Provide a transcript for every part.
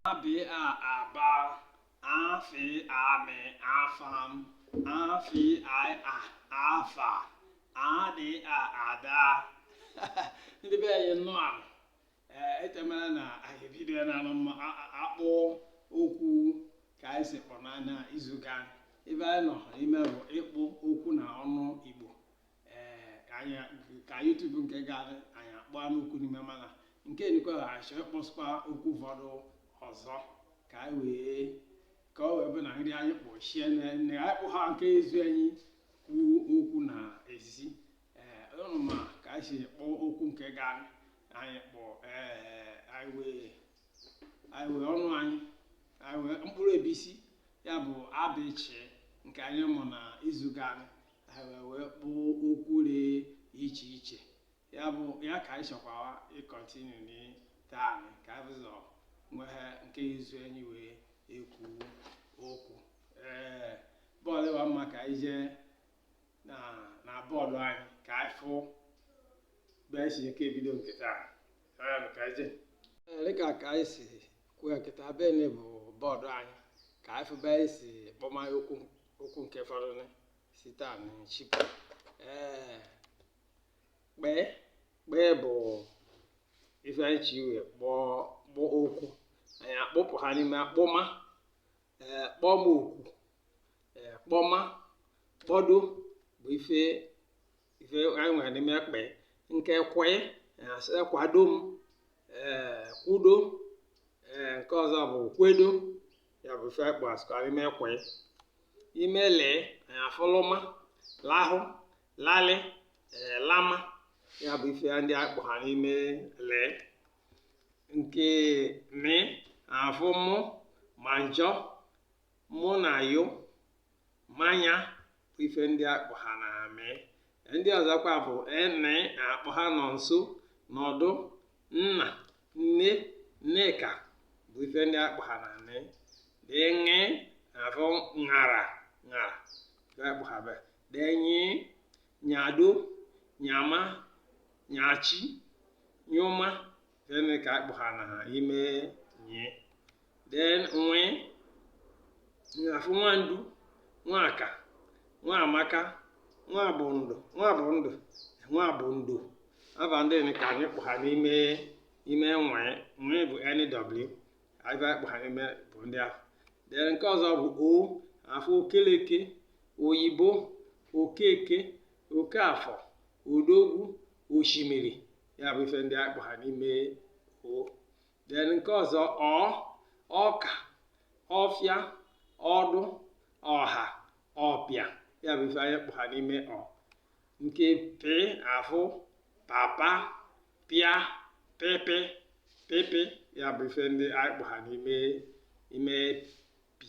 A aba, A F A M afam, A F I A afa, A D A ada. Ndị be anyị, nnọọ. Ee, etemela na anyị ebido na akpụ okwu ka anyị si kpọ n'anya izu ga. Ebe anyị nọ n'ime bụ ịkpụ okwu na ọnụ Igbo. Ee, anyị ka YouTube nke gara anyị akpọ anụ okwu n'ime, mana nke nikwa achọ ịkpọsịkwa okwu ụfọdụ ọzọ ka anyị wee ka ọ wee bụ na nri anyị kpọchie na anyị kpụ ha nke ezu anyị kwu okwu na ezi. Ee, ụnụ ma ka anyị si kpọọ okwu nke gara anyị kpọ. Ee, anyị wee ọnụ anyị, anyị wee mkpụrụ ebisi, ya bụ abịchị nke anyị mụ na izu gara, anyị wee kpụọ okwu dị iche iche. Ya bụ ya ka anyị chọkwara ịcontinue taa, ka anyị ụzọ nwee nke izu anyị wee ekwu okwu. Ee, bọọlụ ịwa mma ka anyị jee na bọọdụ anyị ka anyị fụ be anyị si eke ebido nke taa. Ya bụ ka anyị jee. Ee, dịka ka anyị si kwuo, nkịta bene bụ bọọdụ anyị ka anyị fụ be anyị si kpọmanya okwu, okwu nke fọdụrụ site na chipụ. Ee, kpee kpee bụ ife anyị chi wee kpọọ kpọọ okwu. Anyị akpụpụ ha n'ime akpụma. Ee, kpọm okwu. Ee, kpọma, kpọdo bụ ife ife anyị nwere n'ime kpee. Nke kwee, asị kwado m. Ee, kwudo. Ee, nke ọzọ bụ kwedo. Ya bụ ife akpọ asịkwa n'ime kwee. Ime lee, anyị afụlụma, lahụ, lalị. Ee, lama. Ya bụ ife ndị akpọ ha n'ime lee. Nke mị, afụ mụ ma njọ, mụ na yo, manya bụ ife ndị akpọ ha na mị. Ndị ọzọkwa bụ ene, akpọ ha nọ nso, nọdụ, nna, nne, nneka bụ ife ndị akpọ ha na nị. Dị ṅị, afụ ṅara, ṅara ife akpọ ha be. Dị nyị, nyado, nyama, nyachi, nyụma ife ndị ka akpọ ha na ime nyị. Then nwe, afụ nwandu, nwaka, nwaamaka, nwabụndụ, nwabụndụ, nwabụndo. Aba ndị ka anyị kpọ ha n'ime ime nwe. Nwe bụ nw. Ebe anyị kpọ ha n'ime bụ ndị ahụ. Then nke ọzọ bụ o, afụ okeleke, oyibo, okeke, okeafọ, odogwu, osimiri. Ya bụ ife ndị anyị kpọ ha n'ime o. Then nke ọzọ ọ, ọka, ọfịa, ọdụ, ọha, ọpịa. Ya bụ ife anyị kpọ ha n'ime ọ. Nke p, afụ papa, pịa, pepe, pepe. Ya bụ ife ndị anyị kpọ ha n'ime ime p.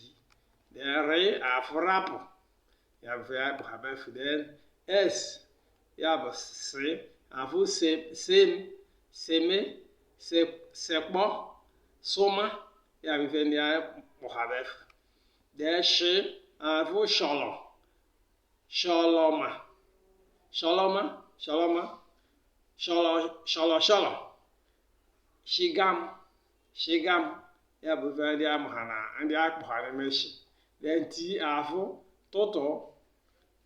Then r, afụ rapụ. Ya bụ ife anyị kpọ ha befu. Then s, ya bụ s, afụ sem, seme, sekpọ, sụma. Ya bụ ife ndị anyị kpọ ha befu. Then sh, afụ shọlọ, shọlọma, shọlọma, shọlọma, shọlọ, shọlọ, shọlọ, shigam, shigam. Ya bụ ife ndị amụ ha na ndị akpọ ha n'ime shi. Then t, afụ tụtụ,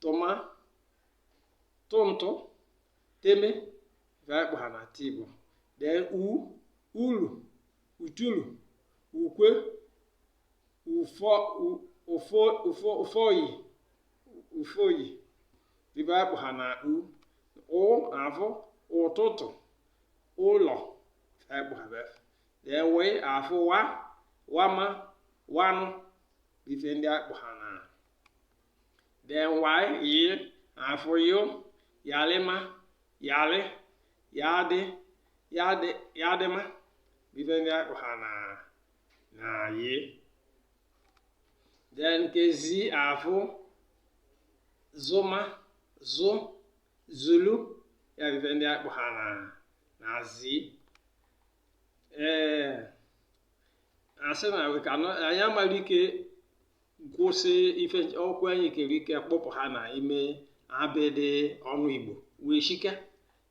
tụma, tụntụ, teme. Ife akpọ ha na t bụ. Then u, ulu, utulu, ukwe, ufọ, ụfọ, ụfọ, ụfọyi, ụfọyi. Ife akpọ ha na u. Ụ, afụ ụtụtụ, ụlọ. Ife akpọ ha bụ. Then wee, afụ wa, wama, wanụ. Ife ndị akpọ ha na. Then y, yi, afụ yo, yalịma, yalị, yadị, yadị, yadịma. Ife ndị akpọ ha na yi. Then nke zi, afụ zụma, zụ, zulu. Ya bụ ife ndị akpọ ha na zi. Ee, asị na we cannot, anyị amara ike kwụsị ife okwu anyị kere ike kpụpụ ha na ime abịdị ọnụ Igbo wee shike,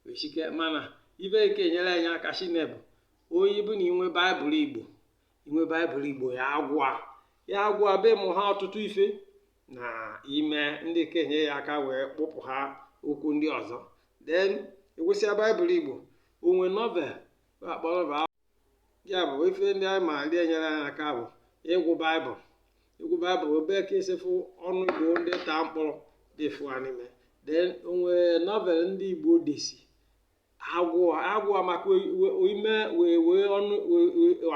wee shike. Mana ife ike enyere anyị aka shine bụ onye bụ na inwe Baịbụl Igbo. Inwe Baịbụl Igbo ya agwụa, ya agwụa be mụ ha ọtụtụ ife na ime ndị kenye ya aka wee kpụpụ ha okwu ndị ọzọ. Then ịgwụsịa Baịbụl Igbo, onwe novel akpọ novel. Ya bụ ife ndị anyị ma ndị enyere anyị aka bụ ịgụ Baịbụl. Ịgụ Baịbụl ebe ka esefụ ọnụ Igbo ndị taa mkpụrụ dị fụa n'ime. Then onwe novel ndị Igbo desi agwụ agwụ maka ime wee wee ọnụ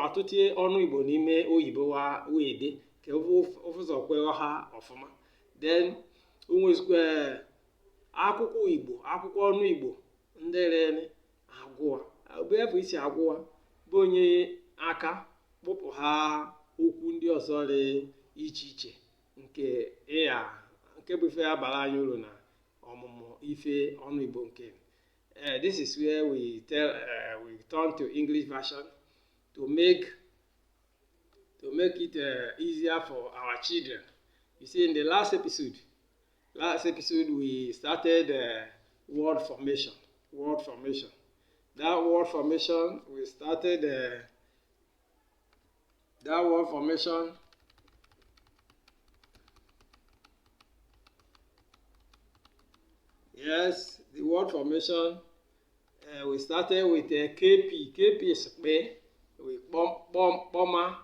atụtụ ọnụ Igbo n'ime oyibo wa wee dị ka ụzọ kwe ha ọfụma. Then onwezikwa akwụkwọ Igbo, akwụkwọ ọnụ Igbo ndị rere agwụa ebe efu isi agwụa bụ onye aka kpụpụ ha okwu ndị ọzọ dị iche iche nke ịya nke bụ ife ya bara anyị uru na ọmụmụ ife ọnụ Igbo nke. This is where we turn to English version to make it easier for our children. You see, in the last episode we started word formation. Word formation. That word formation we started. That word formation. Yes, the word formation. We started with KP. KP is P. We bom bom boma,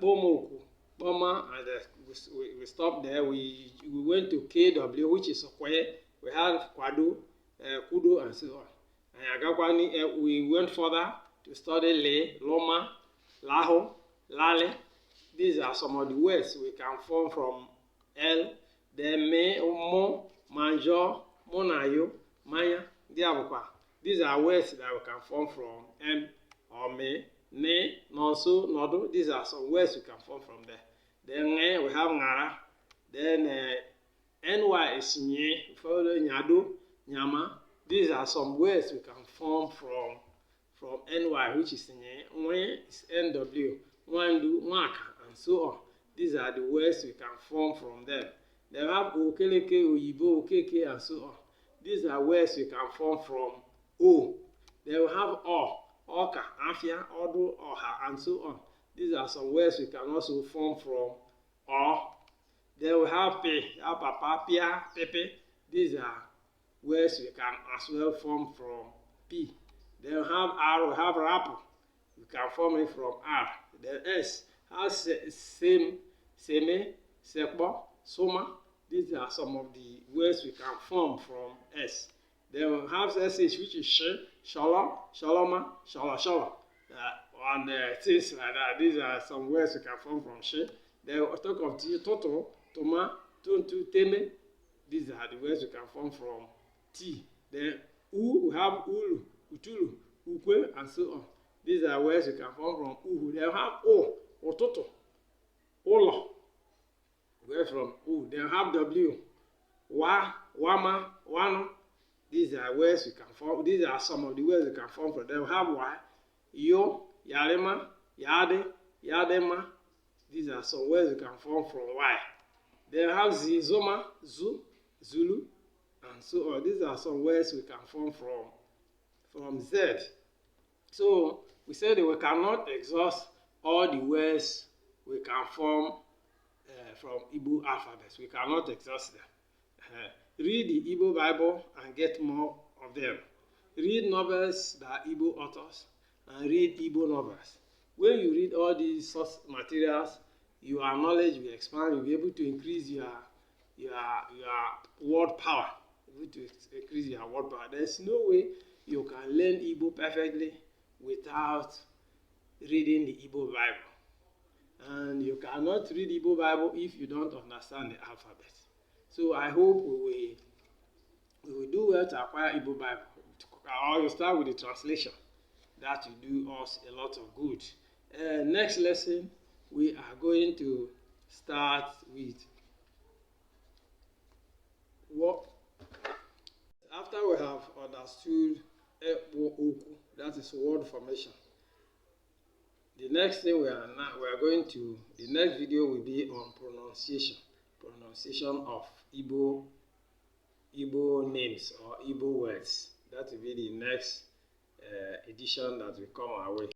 bomoku, boma, and we stopped there. We went to KW, which is Kwe. We had Kwado, Kudo, and so on. And Agakwani, we went further to study Le, Loma, Laho, Lale. These are some of the words we can form from L. Then Me, Mo, Manjo, Monayo, Manya. Ndị a bụkwa, these are words that we can form from M or Me, Ne, Nonso, Nodo. These are some words we can form from there. Then we have Ngara. Then NY is Nye, follow Nyado, Nyama. These are some words we can form from NY, which is Nye. Nwe is NW, Nwandu, Nwaka, and so on. These are the words we can form from them. Then we have Okeleke, Oyibo, Okeke, and so on. These are words we can form from O. Then we have O, Oka, Afia, Odu, Oha, and so on. These are some words we can also form from O. Then we have P, Papa, Pia, Pepe. These are words we can as well form from P. Then we have R, we have Rapu. We can form it from R. Then S has same, seme, sekbo, soma. These are some of the words we can form from S. Then we have SH, which is sh, shalom, shaloma, shala, shala. And things like that. These are some words we can form from sh. Then we talk of T, toto, toma, tuntu, teme. These are the words we can form from T. Then U, we have ulu, utulu, ukwe, and so on. These are words we can form from U. Then we have O, ototo, ụlọ. Where from U. Then we have W, Wa, Wama, Wano. These are words we can form. These are some of the words we can form from them. We have Y, Yo, Yarema, Yade, Yadema. These are some words we can form from Y. Then we have Z, Zoma, Zu, Zulu, and so on. These are some words we can form from Z. So we said that we cannot exhaust all the words we can form from Igbo alphabets. We cannot exhaust them. Read the Igbo Bible and get more of them. Read novels by Igbo authors and read Igbo novels. When you read all these source materials, your knowledge will expand. You'll be able to increase your word power. You'll be able to increase your word power. There's no way you can learn Igbo perfectly without reading the Igbo Bible. And you cannot read Igbo Bible if you don't understand the alphabet. So I hope we will do well to acquire Igbo Bible. Or you start with the translation. That will do us a lot of good. Next lesson, we are going to start with what after we have understood Ekpo Okwu, that is word formation. The next thing we are now we are going to the next video will be on pronunciation, pronunciation of Igbo names or Igbo words. That will be the next edition that will come our way.